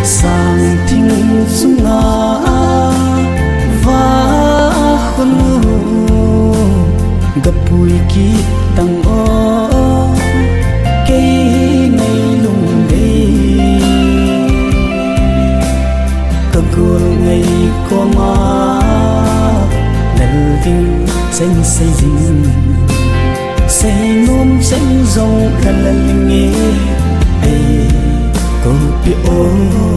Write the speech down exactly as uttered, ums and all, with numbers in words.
Sang thing chunga va khonu gapui kit tang o, kei nei lungdei ka gol ngai koma lal ding seng sei ding. Seinom seng jong ka lal nge ei kopi o.